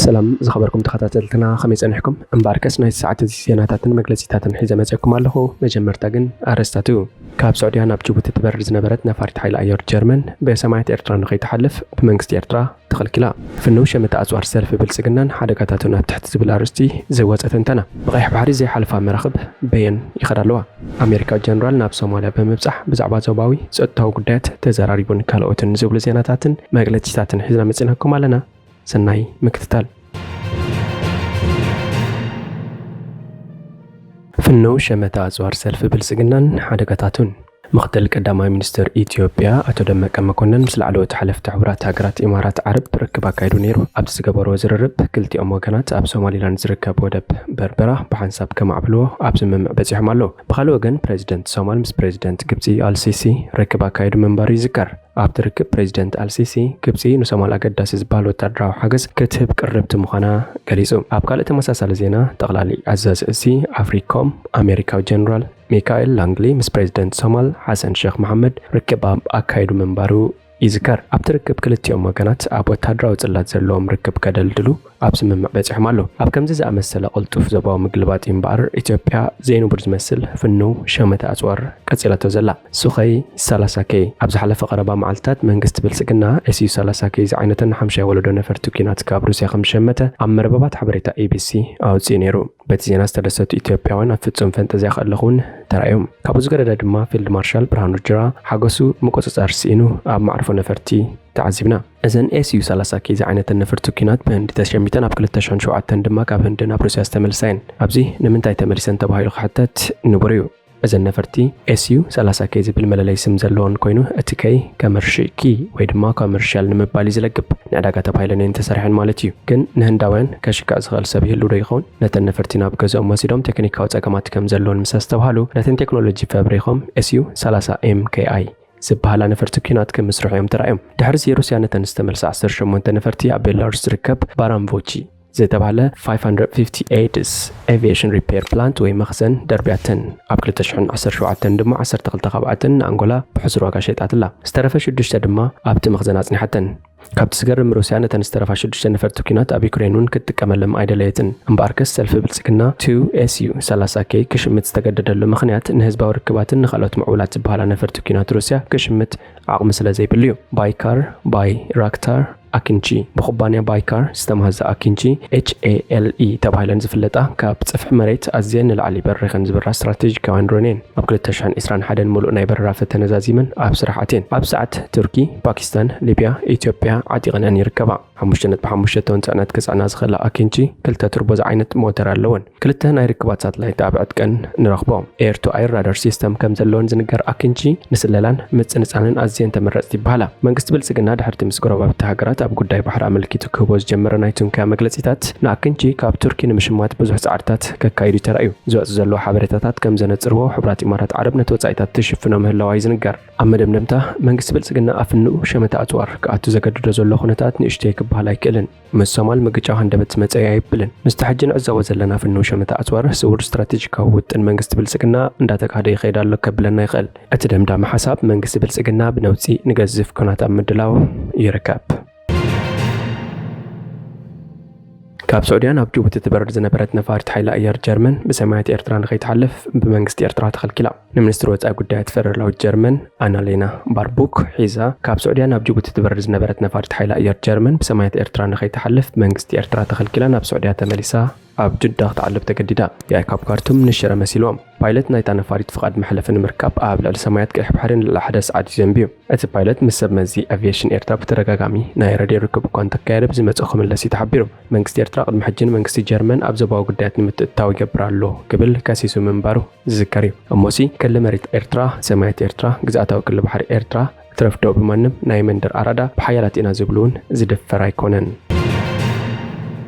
ሰላም ዝኸበርኩም ተኸታተልትና፣ ከመይ ጸኒሕኩም? እምበኣርከስ ናይ ሰዓት እዚ ዜናታትን መግለጺታትን ሒዘ መጺኣኩም ኣለኹ። መጀመርታ ግን ኣርእስታቱ። ካብ ስዑድያ ናብ ጅቡቲ ትበርር ዝነበረት ነፋሪት ሓይሊ ኣየር ጀርመን ብሰማያት ኤርትራ ንኸይትሓልፍ ብመንግስቲ ኤርትራ ተኸልኪላ። ፍንው ሸመተ ኣጽዋር ሰልፊ ብልጽግናን ሓደጋታቱን ኣብ ትሕቲ ዝብል ኣርእስቲ ዝወጸ ትንተና። ብቐይሕ ባሕሪ ዘይሓልፋ መራኽብ በየን ይኸዳ ኣለዋ። ኣሜሪካዊ ጀነራል ናብ ሶማልያ ብምብጻሕ ብዛዕባ ዞባዊ ጸጥታዊ ጉዳያት ተዘራሪቡን ካልኦትን ዝብሉ ዜናታትን መግለጺታትን ሒዝና መጺናኩም ኣለና። ሰናይ ምክትታል። ፍንው ሸመተ ኣጽዋር ሰልፊ ብልጽግናን ሓደጋታቱን። ምክትል ቀዳማይ ሚኒስትር ኢትዮጵያ ኣቶ ደመቀ መኮንን ምስ ላዕለዎት ሓለፍቲ ሕቡራት ሃገራት ኢማራት ዓረብ ርክብ ኣካይዱ ነይሩ። ኣብዚ ዝገበርዎ ዝርርብ፣ ክልቲኦም ወገናት ኣብ ሶማሊላንድ ዝርከብ ወደብ በርበራ ብሓንሳብ ከማዕብልዎ ኣብ ስምምዕ በጺሖም ኣለዉ። ብኻልእ ወገን፣ ፕሬዚደንት ሶማል ምስ ፕሬዚደንት ግብጺ ኣልሲሲ ርክብ ኣካይዱ ምንባሩ ይዝከር። ኣብቲ ርክብ፣ ፕሬዚደንት ኣልሲሲ፣ ግብጺ ንሶማል ኣገዳሲ ዝበሃል ወታደራዊ ሓገዝ ክትህብ ቅርብቲ ምዃና ገሊጹ። ኣብ ካልእ ተመሳሳሊ ዜና፣ ጠቕላሊ ኣዛዚ እዚ ኣፍሪኮም ኣሜሪካዊ ጀነራል ሚካኤል ላንግሊ ምስ ፕሬዚደንት ሶማል ሓሰን ሼክ መሓመድ ርክብ ኣብ ኣካይዱ ምንባሩ ይዝከር። ኣብቲ ርክብ፣ ክልቲኦም ወገናት ኣብ ወታደራዊ ጽላት ዘለዎም ርክብ ከደልድሉ ኣብ ስምምዕ በጺሖም ኣለዉ። ኣብ ከምዚ ዝኣመሰለ ቅልጡፍ ዞባዊ ምግልባጥ እምበኣር፣ ኢትዮጵያ ዘይንቡር ዝመስል ፍንው ሸመተ ኣጽዋር ቀጺላቶ ዘላ። ሱኸይ ሰላሳ ኬ። ኣብ ዝሓለፈ ቀረባ መዓልትታት፣ መንግስቲ ብልጽግና ኤስዩ ሰላሳ ኬ ዝዓይነተን ሓምሻይ ወለዶ ነፈርቲ ኲናት ካብ ሩስያ ከም ዝሸመተ ኣብ መርበባት ሓበሬታ ኢቢሲ ኣውጺኡ ነይሩ። በቲ ዜና ዝተደሰቱ ኢትዮጵያውያን ኣብ ፍጹም ፈንጠዝያ ከለኹ እውን ተራእዮም። ካብኡ ዝገደደ ድማ፣ ፊልድ ማርሻል ብርሃኑ ጁላ ሓጎሱ ምቁጽጻር ስኢኑ ኣብ ማዕርፎ ነፈርቲ ተዓዚብና። እዘን ኤስዩ ሰላሳ ኬ ዝዓይነተን ነፈርቲ ኲናት ብህንዲ ተሸሚተን፣ ኣብ ክልተ ሽሕን ሸውዓተን ድማ ካብ ህንዲ ናብ ሩስያ ዝተመልሳ እየን። ኣብዚ ንምንታይ ተመሊሰን ተባሂሉ ክሕተት ንቡር እዩ። እዘን ነፈርቲ ኤስዩ ሰላሳ ኬ ዝብል መለለይ ስም ዘለወን ኮይኑ፣ እቲ ኬ ከመርሺ ኪ ወይ ድማ ኮመርሻል ንምባል እዩ ዝለግብ። ንዕዳጋ ተባሂለን እየን ተሰሪሐን ማለት እዩ። ግን ንህንዳውያን ከሽክዕ ዝኽእል ሰብ ይህሉ ዶ ይኸውን? ነተን ነፈርቲ ናብ ገዝኦም ወሲዶም ቴክኒካዊ ጸገማት ከም ዘለወን ምስ ኣስተብሃሉ፣ ነተን ቴክኖሎጂ ፈብሪኾም ኤስዩ ሰላሳ ኤም ኬ ኣይ ዝበሃላ ነፈርቲ ኲናት ክምስርሑ እዮም ተራእዮም። ድሕሪ እዚ፣ ሩስያ ነተን ዝተመልሳ ዓሰርተ ሸሞንተ ነፈርቲ ኣብ ቤላሩስ ዝርከብ ባራምቮቺ ዝተባህለ ፋይቭ ሃንድረድ ፊፍቲ ኤይትስ ኤቪዬሽን ሪፔር ፕላንት ወይ መኽዘን ደርብያተን። ኣብ ክልተ ሽሕን ዓሰርተ ሸውዓተን ድማ ዓሰርተ ክልተ ካብኣተን ንኣንጎላ ብሕሱር ዋጋ ሸይጣትላ። ዝተረፈ ሽዱሽተ ድማ ኣብቲ መኽዘን ኣጽኒሓተን። ካብቲ ዝገርም፣ ሩስያ ነተን ዝተረፋ ሽዱሽተ ነፈርቲ ኲናት ኣብ ዩክሬን እውን ክትጥቀመሎም ኣይደለየትን። እምበኣርከስ፣ ሰልፊ ብልጽግና ቱ ኤስዩ ሰላሳ ኬ ክሽምት ዝተገደደሉ ምኽንያት፣ ንህዝባዊ ርክባትን ንኻልኦት ምዕቡላት ዝበሃላ ነፈርቲ ኲናት ሩስያ ክሽምት ዓቕሚ ስለ ዘይብሉ እዩ። ባይካር፣ ባይራክታር፣ ኣኪንቺ። ብኩባንያ ባይካር ዝተማህዛ ኣኪንቺ፣ ኤች ኤ ኤል ኢ ተባሂለን ዝፍለጣ፣ ካብ ጽፍሒ መሬት ኣዝየን ንላዕሊ በሪኸን ዝበራ ስትራቴጂካውያን ድሮን እየን። ኣብ ክልተ ሽሕን ዕስራን ሓደን ምሉእ ናይ በረራ ፈተነ ዛዚመን ኣብ ስራሕ ኣትየን። ኣብ ሰዓት፣ ቱርኪ፣ ፓኪስታን፣ ሊብያ፣ ኢትዮጵያ ዓጢቐንአን ይርከባ። ሓሙሽተ ነጥቢ ሓሙሽተ ቶን ጽዕነት ክጽዕና ዝኽእላ ኣኪንቺ፣ ክልተ ቱርቦ ዝዓይነት ሞተር ኣለወን። ክልተ ናይ ርክባት ሳትላይት ኣብ ዕጥቀን ንረኽቦ። ኤር ቱ ኤር ራዳር ሲስተም ከም ዘለወን ዝንገር ኣኪንቺ፣ ንስለላን ምጽንጻንን ኣዝየን ተመረጽቲ ይበሃላ። መንግስቲ ብልጽግና፣ ድሕርቲ ምስ ጎረባብቲ ሃገራት ኣብ ጉዳይ ባሕሪ ኣመልኪቱ ክህቦ ዝጀመረ ናይ ትንከያ መግለጺታት፣ ንኣኪንቺ ካብ ቱርኪ ንምሽማት ብዙሕ ጻዕርታት ከካይዱ ተራእዩ። ዝወጽእ ዘሎ ሓበሬታታት ከም ዘነጽርዎ፣ ሕቡራት ኢማራት ዓረብ ነቲ ወጻኢታት ትሽፍኖ ምህላዋ እዩ ዝንገር። ኣብ መደምደምታ፣ መንግስቲ ብልጽግና ኣብ ፍንው ሸመተ ኣጽዋር ክኣቱ ዘገድዶ ዘሎ ኩነታት ንእሽተይ ክበሃል ኣይክእልን። ምስ ሶማል ምግጫው ሃንደበት ዝመጸ እዩ ኣይብልን። ምስቲ ሕጂ ንዕዘቦ ዘለና ፍንው ሸመተ ኣጽዋር፣ ስውር ስትራቴጂካዊ ውጥን መንግስቲ ብልጽግና እንዳተካህደ ይኸይድ ኣሎ ከብለና ይኽእል። እቲ ደምዳሚ ሓሳብ፣ መንግስቲ ብልጽግና ብነውጺ ንገዝፍ ኩናት ኣብ ምድላው ይርከብ። ካብ ስዑድያ ናብ ጅቡቲ ትበርር ዝነበረት ነፋሪት ሓይሊ ኣየር ጀርመን ብሰማያት ኤርትራ ንኸይትሓልፍ ብመንግስቲ ኤርትራ ተኸልኪላ። ንሚኒስትሪ ወጻኢ ጉዳያት ፈደራላዊት ጀርመን ኣናሌና ባርቡክ ሒዛ፣ ካብ ስዑድያ ናብ ጅቡቲ ትበርር ዝነበረት ነፋሪት ሓይሊ ኣየር ጀርመን ብሰማያት ኤርትራ ንኸይትሓልፍ ብመንግስቲ ኤርትራ ተኸልኪላ ናብ ስዑድያ ተመሊሳ ኣብ ጅዳ ክትዓልብ ተገዲዳ። ኤኣይ ካብ ካርቱም ንሽረ መሲልዎም። ፓይለት ናይታ ነፋሪት ፍቓድ መሕለፊ ንምርካብ ኣብ ልዕሊ ሰማያት ቀይሕ ባሕሪ ንልዕሊ ሓደ ሰዓት እዩ ዘንብዩ። እቲ ፓይለት ምስ ሰብ መዚ ኣቪየሽን ኤርትራ ብተደጋጋሚ ናይ ሬድዮ ርክብ እኳ እንተካየደ፣ ብዝመጽኦ ክምለስ እዩ ተሓቢሩ። መንግስቲ ኤርትራ ቅድሚ ሕጂ ንመንግስቲ ጀርመን ኣብ ዞባዊ ጉዳያት ንምትእትታው ይገብር ኣሎ ክብል ከሲሱ ምንባሩ ዝዝከር እዩ። እሞሲ፣ ክሊ መሬት ኤርትራ፣ ሰማያት ኤርትራ፣ ግዝኣታዊ ክሊ ባሕሪ ኤርትራ፣ እትረፍዶ ብማንም ናይ መንደር ኣራዳ፣ ብሓያላት ኢና ዝብሉ እውን ዝድፈር ኣይኮነን።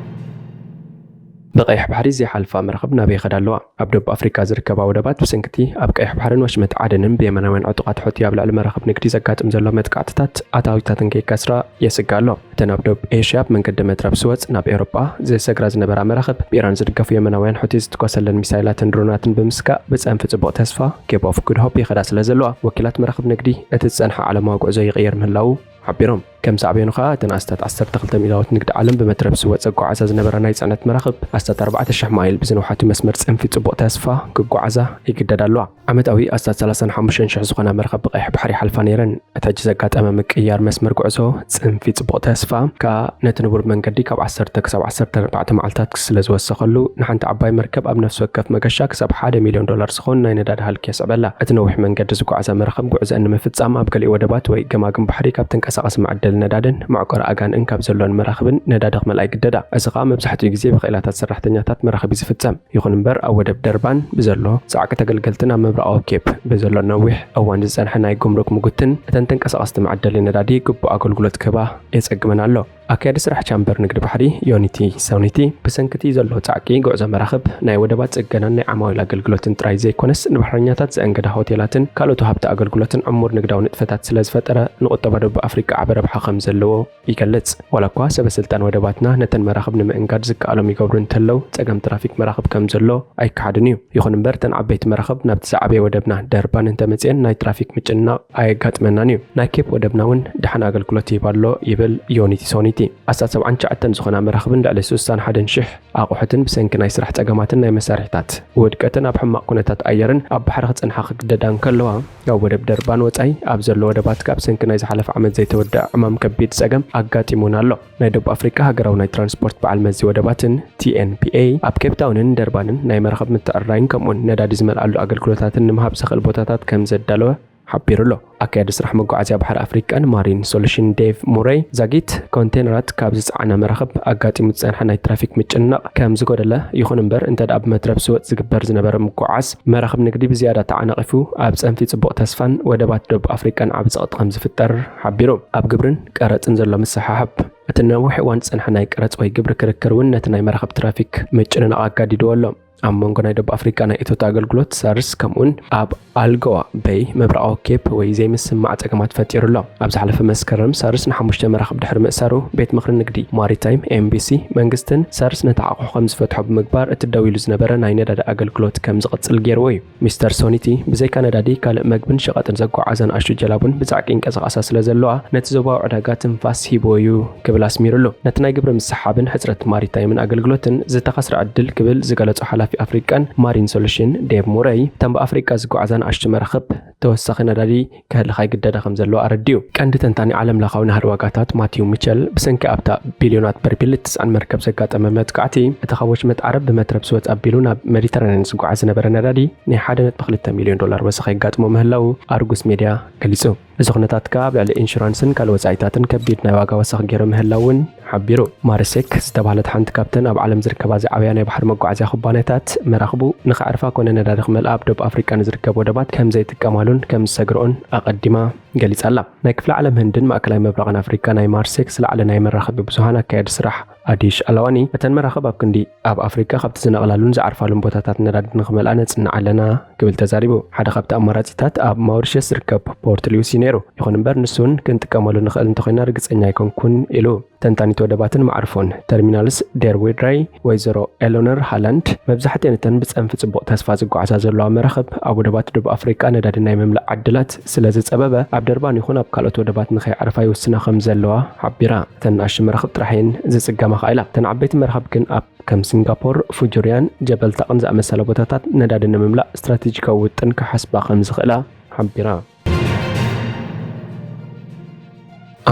ብቐይሕ ባሕሪ ዘይሓልፋ መራኽብ ናበይ ይኸዳ ኣለዋ? ኣብ ደቡብ ኣፍሪካ ዝርከባ ወደባት፣ ብሰንኪ እቲ ኣብ ቀይሕ ባሕርን ወሽመጥ ዓደንን ብየመናውያን ዕጡቓት ሑቲ ኣብ ልዕሊ መራኽብ ንግዲ ዘጋጥም ዘሎ መጥቃዕትታት ኣታዊታተን ከይከስራ የስግእ ኣሎ። እተን ኣብ ደቡብ ኤሽያ ብመንገዲ መትረብ ስወጽ ናብ ኤውሮጳ ዝሰግራ ዝነበራ መራኽብ፣ ብኢራን ዝድገፉ የመናውያን ሑቲ ዝትኮሰለን ሚሳይላትን ድሮናትን ብምስጋእ፣ ብጸንፊ ጽቡቕ ተስፋ፣ ኬፕ ኦፍ ጉድ ሆፕ፣ ይኸዳ ስለ ዘለዋ፣ ወኪላት መራኽብ ንግዲ እቲ ዝጸንሐ ዓለማዊ ጉዕዞ ይቕየር ምህላዉ ሓቢሮም። ከም ሳዕቤኑ ከኣ እተን ኣስታት ዓሰርተ ክልተ ሚእታዊት ንግዲ ዓለም ብመትረብ ስወ ዘጓዓዛ ዝነበራ ናይ ጽዕነት መራኽብ ኣስታት ኣርባዕተ ሽሕ ማይል ብዝንውሓቱ መስመር ጽንፊ ጽቡቕ ተስፋ ክጓዓዛ ይግደዳ ኣለዋ። ዓመታዊ ኣስታት ሰላሳን ሓሙሽተን ሽሕ ዝኾና መራኽብ ብቐይሕ ባሕሪ ይሓልፋ ነይረን። እቲ ሕጂ ዘጋጠመ ምቅይያር መስመር ጉዕዞ ጽንፊ ጽቡቕ ተስፋ ከኣ ነቲ ንቡር መንገዲ ካብ ዓሰርተ ክሳብ ዓሰርተ ኣርባዕተ መዓልታት ስለ ዝወሰኸሉ፣ ንሓንቲ ዓባይ መርከብ ኣብ ነፍሲ ወከፍ መገሻ ክሳብ ሓደ ሚልዮን ዶላር ዝኾን ናይ ነዳዲ ሃልኪ የስዕበላ። እቲ ነዊሕ መንገዲ ዝጓዓዛ መራኽብ ጉዕዘአን ንምፍጻም ኣብ ገሊኡ ወደባት ወይ ገማግም ባሕሪ ካብ ተንቀሳቓሲ መዐደሊ ነዳድን መዕቆሪ ኣጋንእን ካብ ዘሎን መራኽብን ነዳዲ ክመልኣ ይግደዳ። እዚ ከኣ መብዛሕትኡ ግዜ ብኽኢላታት ሰራሕተኛታት መራኽብ እዩ ዝፍጸም። ይኹን እምበር ኣብ ወደብ ደርባን ብዘሎ ጻዕቂ ተገልገልትን ኣብ ምብራቓዊ ኬፕ ብዘሎ ነዊሕ እዋን ዝጸንሐ ናይ ጉምሩክ ምጉትን እተን ተንቀሳቐስቲ መዐደሊ ነዳዲ ግቡእ ኣገልግሎት ክህባ የጸግመን ኣሎ። ኣካያዲ ስራሕ ቻምበር ንግዲ ባሕሪ ዮኒቲ ሰውኒቲ ብሰንክቲ ዘሎ ጻዕቂ ጉዕዞ መራኽብ ናይ ወደባት ጽገናን ናይ ዓማዊል ኣገልግሎትን ጥራይ ዘይኮነስ ንባሕረኛታት ዘእንገዳ ሆቴላትን ካልኦት ወሃብቲ ኣገልግሎትን ዕሙር ንግዳዊ ንጥፈታት ስለ ዝፈጠረ ንቁጠባ ደቡብ ኣፍሪቃ ዓቢ ረብሓ ከም ዘለዎ ይገልጽ። ዋላ እኳ ሰበ ስልጣን ወደባትና ነተን መራኽብ ንምእንጋድ ዝከኣሎም ይገብሩ እንተለው፣ ጸገም ትራፊክ መራኽብ ከም ዘሎ ኣይከሓድን እዩ። ይኹን እምበር፣ እተን ዓበይቲ መራኽብ ናብቲ ዝዓበየ ወደብና ደርባን እንተመጽኤን ናይ ትራፊክ ምጭንናቕ ኣየጋጥመናን እዩ። ናይ ኬፕ ወደብና እውን ደሓን ኣገልግሎት ይህብ ኣሎ ይብል ዮኒቲ ሶኒቲ። ኣስታት ሰብዓን ትሽዓተን ዝኾና መራኽብን ልዕሊ ስሳን ሓደን ሽሕ ኣቑሑትን ብሰንኪ ናይ ስራሕ ጸገማትን ናይ መሳርሒታት ውድቀትን ኣብ ሕማቕ ኩነታት ኣየርን ኣብ ባሕሪ ክጸንሓ ክግደዳ እንከለዋ፣ ካብ ወደብ ደርባን ወጻኢ ኣብ ዘሎ ወደባት ካብ ሰንኪ ናይ ዝሓለፈ ዓመት ዘይተወድአ ዕማም ከቢድ ጸገም ኣጋጢሙን ኣሎ። ናይ ደቡብ ኣፍሪቃ ሃገራዊ ናይ ትራንስፖርት በዓል መዚ ወደባትን፣ ቲ ኤን ፒ ኤ፣ ኣብ ኬፕታውንን ደርባንን ናይ መራኽብ ምትዕርራይን ከምኡውን ነዳዲ ዝመልኣሉ ኣገልግሎታትን ንምሃብ ዘኽእል ቦታታት ከም ዘዳለወ ሓቢሩ ኣሎ። ኣካያዲ ስራሕ መጓዓዝያ ባሕሪ ኣፍሪቃን ማሪን ሶሉሽን ዴቭ ሙረይ፣ ዛጊት ኮንቴነራት ካብ ዝጸዓና መራኽብ ኣጋጢሙ ዝጸንሐ ናይ ትራፊክ ምጭንናቕ ከም ዝጎደለ፣ ይኹን እምበር፣ እንተ ደኣ ብመትረብ ስወጥ ዝግበር ዝነበረ ምጉዓዝ መራኽብ ንግዲ ብዝያዳ ተዓናቒፉ፣ ኣብ ጸንፊ ጽቡቕ ተስፋን ወደባት ደቡብ ኣፍሪቃን ዓቢ ጸቕጢ ከም ዝፍጠር ሓቢሩ። ኣብ ግብርን ቀረጽን ዘሎ ምስሕሓብ፣ እቲ ነዊሕ እዋን ዝጸንሐ ናይ ቀረጽ ወይ ግብሪ ክርክር እውን ነቲ ናይ መራኽብ ትራፊክ ምጭንናቕ ኣጋዲድዎ ኣሎ። ኣብ መንጎ ናይ ደቡብ ኣፍሪቃ ናይ እቶት ኣገልግሎት ሳርስ፣ ከምኡውን ኣብ ኣልጎዋ በይ ምብራቓዊ ኬፕ ወይ ዘይምስምማዕ ጸገማት ፈጢሩ ኣሎ። ኣብ ዝሓለፈ መስከረም ሳርስ ንሓሙሽተ መራኽብ ድሕሪ ምእሳሩ፣ ቤት ምኽሪ ንግዲ ማሪታይም ኤም ቢ ሲ መንግስትን ሳርስ ነቲ ሓቑሑ ከም ዝፈትሖ ብምግባር፣ እቲ ደው ኢሉ ዝነበረ ናይ ነዳዲ ኣገልግሎት ከም ዝቕጽል ገይርዎ እዩ። ሚስተር ሶኒቲ፣ ብዘይካ ነዳዲ ካልእ መግብን ሸቐጥን ዘጓዓዛ ንኣሽቱ ጀላቡን ብጻዕቂ ይንቀሳቐሳ ስለ ዘለዋ፣ ነቲ ዞባዊ ዕዳጋ ትንፋስ ሂብዎ እዩ ክብል ኣስሚሩሉ። ነቲ ናይ ግብሪ ምስሓብን ሕጽረት ማሪታይምን ኣገልግሎትን ዝተኸስረ ዕድል ክብል ዝገለጾ ሓላፊ ኣፍሪቃን ማሪን ሶሉሽን ዴቭ ሙረይ፣ እተን ብኣፍሪቃ ዝጓዓዛ ንኣሽቱ መራኽብ ተወሳኺ ነዳዲ ከህልኻ ይግደዳ ከም ዘለዋ ኣረዲኡ። ቀንዲ ተንታኒ ዓለምለኻዊ ናህሪ ዋጋታት ማቲው ሚቸል፣ ብሰንኪ ኣብታ ቢልዮናት በርሚል እትጽዕን መርከብ ዘጋጠመ መጥቃዕቲ፣ እቲ ካብ ወሽመጥ ዓረብ ብመትረብ ስወዝ ኣቢሉ ናብ ሜዲተራንያን ዝጓዓዝ ዝነበረ ነዳዲ ናይ ሓደ ነጥቢ ክልተ ሚልዮን ዶላር ወሰኽ የጋጥሞ ምህላዉ ኣርጉስ ሜድያ ገሊጹ። እዚ ኩነታት ከኣ ኣብ ልዕሊ ኢንሹራንስን ካልእ ወጻኢታትን ከቢድ ናይ ዋጋ ወሰኽ ገይሩ ምህላዉ እውን ሓቢሩ። ማርሴክ ዝተባህለት ሓንቲ ካብተን ኣብ ዓለም ዝርከባ ዝዓበያ ናይ ባሕሪ መጓዓዝያ ኩባንያታት፣ መራኽቡ ንኸዕርፋ ኮነ ነዳዲ ክመልኣ ኣብ ደቡብ ኣፍሪቃ ንዝርከብ ወደባት ከም ዘይጥቀማሉን ከም ዝሰግርኦን ኣቐዲማ ገሊጻ ኣላ። ናይ ክፍለ ዓለም ህንድን ማእከላይ ምብራቕን ኣፍሪቃ ናይ ማርሴክ ዝለዓለ ናይ መራኸቢ ብዙሃን ኣካያዲ ስራሕ ኣዲሽ ኣላዋኒ፣ እተን መራኽብ ኣብ ክንዲ ኣብ ኣፍሪቃ ካብቲ ዝነቕላሉን ዝዓርፋሉን ቦታታት ነዳዲ ንኽመልኣ ነጽንዕ ኣለና ክብል ተዛሪቡ። ሓደ ካብቲ ኣማራጺታት ኣብ ማውሪሸስ ዝርከብ ፖርት ሉሲ ነይሩ። ይኹን እምበር፣ ንሱ እውን ክንጥቀመሉ ንኽእል እንተኾይና ርግጸኛ ኣይኮንኩን ኢሉ። ተንታኒት ወደባትን መዓርፎን ተርሚናልስ ዴር ዊድራይ ወይዘሮ ኤሎነር ሃላንድ፣ መብዛሕትኤን እተን ብጸንፊ ጽቡቕ ተስፋ ዝጓዓዛ ዘለዋ መራኽብ ኣብ ወደባት ደቡብ ኣፍሪቃ ነዳዲ ናይ ምምላእ ዕድላት ስለ ዝጸበበ፣ ኣብ ደርባን ይኹን ኣብ ካልኦት ወደባት ንኸይዓርፋ ይውስና ከም ዘለዋ ሓቢራ። እተን ንኣሽቱ መራኽብ ጥራሕ እየን ዝጽገማ ከኣ ኢላ። እተን ዓበይቲ መራኽብ ግን ኣብ ከም ሲንጋፖር፣ ፉጁርያን ጀበል ታቕን ዝኣመሰላ ቦታታት ነዳዲ ንምምላእ ስትራቴጂካዊ ውጥን ክሓስባ ከም ዝኽእላ ሓቢራ።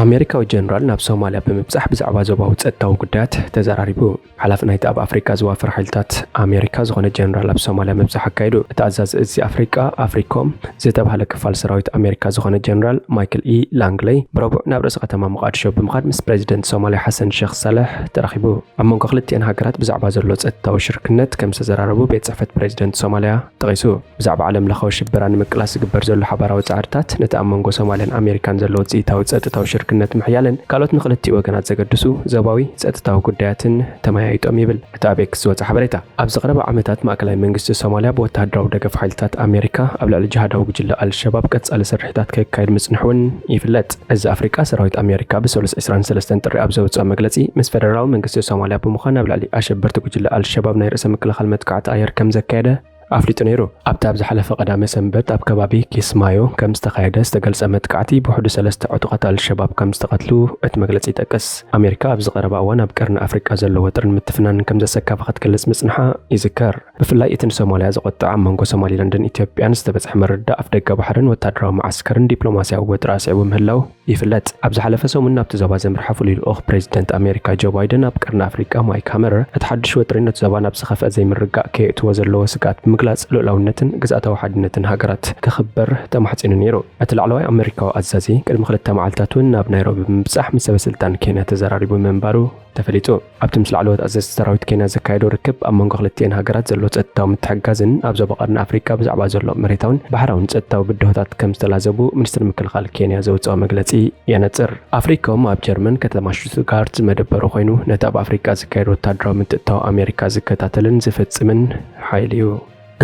ኣሜሪካዊ ጀነራል ናብ ሶማልያ ብምብጻሕ ብዛዕባ ዞባዊ ጸጥታዊ ጉዳያት ተዘራሪቡ። ሓላፊ ናይቲ ኣብ ኣፍሪካ ዝዋፈር ሓይልታት ኣሜሪካ ዝኾነ ጀነራል ኣብ ሶማልያ ምብጻሕ ኣካይዱ። እቲ ኣዛዚ እዚ ኣፍሪቃ፣ ኣፍሪኮም፣ ዝተባህለ ክፋል ሰራዊት ኣሜሪካ ዝኾነ ጀነራል ማይክል ኢ ላንግለይ ብረቡዕ ናብ ርእሰ ከተማ ሞቓድሾ ብምኻድ ምስ ፕሬዚደንት ሶማልያ ሓሰን ሸኽ ሳልሕ ተራኺቡ። ኣብ መንጎ ክልቲኤን ሃገራት ብዛዕባ ዘሎ ጸጥታዊ ሽርክነት ከም ዝተዘራረቡ ቤት ጽሕፈት ፕሬዚደንት ሶማልያ ጠቒሱ። ብዛዕባ ዓለም ለኻዊ ሽበራ ንምቅላስ ዝግበር ዘሎ ሓባራዊ ጻዕርታት፣ ነቲ ኣብ መንጎ ሶማልያን ኣሜሪካን ዘሎ ውጽኢታዊ ጸጥታዊ ሽርክነት ምሕያልን ካልኦት ንኽልቲኡ ወገናት ዘገድሱ ዞባዊ ጸጥታዊ ጉዳያትን ተመያይጦም ይብል እቲ ኣብ ኤክስ ዝወጸ ሓበሬታ። ኣብዚ ቀረባ ዓመታት ማእከላይ መንግስቲ ሶማልያ ብወተሃደራዊ ደገፍ ሓይልታት ኣሜሪካ ኣብ ልዕሊ ጅሃዳዊ ጉጅለ ኣልሸባብ ቀጻሊ ስርሒታት ከካይድ ምጽንሑ እውን ይፍለጥ። እዚ ኣፍሪቃ ሰራዊት ኣሜሪካ ብሰሉስ ዕስራን ሰለስተን ጥሪ ኣብ ዘውጽኦ መግለጺ፣ ምስ ፈደራላዊ መንግስቲ ሶማልያ ብምዃን ኣብ ልዕሊ ኣሸበርቲ ጉጅለ ኣልሸባብ ናይ ርእሰ ምክልኻል መጥቃዕቲ ኣየር ከም ዘካየደ ኣፍሊጡ ነይሩ። ኣብቲ ኣብ ዝሓለፈ ቀዳመ ሰንበት ኣብ ከባቢ ኪስማዮ ከም ዝተኻየደ ዝተገልጸ መጥቃዕቲ ብውሕዱ ሰለስተ ዕጡቓት ኣልሸባብ ከም ዝተቐትሉ እቲ መግለጺ ይጠቅስ። ኣሜሪካ ኣብዚ ቀረባ እዋን ኣብ ቀርኒ ኣፍሪቃ ዘሎ ወጥሪ ንምትፍናን ከም ዘሰከፋ ክትገልጽ ምጽንሓ ይዝከር። ብፍላይ እቲ ንሶማልያ ዘቖጥዐ ኣብ መንጎ ሶማሊላንድን ኢትዮጵያን ዝተበጽሐ ምርድዳእ ኣፍ ደገ ባሕርን ወታደራዊ መዓስከርን ዲፕሎማስያዊ ወጥሪ ኣስዒቡ ምህላው ይፍለጥ። ኣብ ዝሓለፈ ሰሙን ናብቲ ዞባ ዘምርሐ ፍሉይ ልኡኽ ፕሬዚደንት ኣሜሪካ ጆ ባይደን ኣብ ቀርኒ ኣፍሪቃ ማይክ ሃመር፣ እቲ ሓድሽ ወጥሪ ነቲ ዞባ ናብ ዝኸፍአ ዘይምርጋእ ከየእትዎ ዘለዎ ስግኣት ብምግላጽ፣ ልኡላውነትን ግዝኣታዊ ሓድነትን ሃገራት ክኽበር ተማሕጺኑ ነይሩ። እቲ ላዕለዋይ ኣሜሪካዊ ኣዛዚ ቅድሚ ክልተ መዓልታት እውን ናብ ናይሮቢ ብምብጻሕ ምስ ሰበ ስልጣን ኬንያ ተዘራሪቡ ምንባሩ ተፈሊጡ። ኣብቲ ምስ ላዕለዎት ኣዘዝቲ ሰራዊት ኬንያ ዘካየዶ ርክብ፣ ኣብ መንጎ ክልቲኤን ሃገራት ዘሎ ጸጥታዊ ምትሕግጋዝን ኣብ ዞባ ቀርኒ ኣፍሪቃ ብዛዕባ ዘሎ መሬታውን ባሕራውን ጸጥታዊ ብድሆታት ከም ዝተላዘቡ ሚኒስትሪ ምክልኻል ኬንያ ዘውጽኦ መግለጺ የነጽር። ኣፍሪኮም ኣብ ጀርመን ከተማ ሽቱትጋርት መደበሩ ኮይኑ፣ ነቲ ኣብ ኣፍሪቃ ዝካየድ ወታደራዊ ምትእትታው ኣሜሪካ ዝከታተልን ዝፍጽምን ሓይሊ እዩ።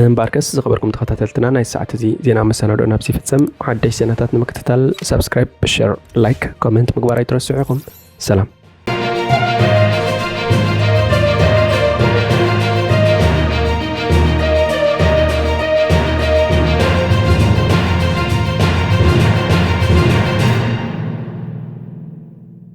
እምበኣርከስ ዝኸበርኩም ተኸታተልትና፣ ናይ ሰዓት እዚ ዜና መሰናዶ ናብዚ ይፍጸም። ሓደሽ ዜናታት ንምክትታል ሳብስክራይብ፣ ሸር፣ ላይክ፣ ኮመንት ምግባር ኣይትረስዑ ኢኹም። ሰላም።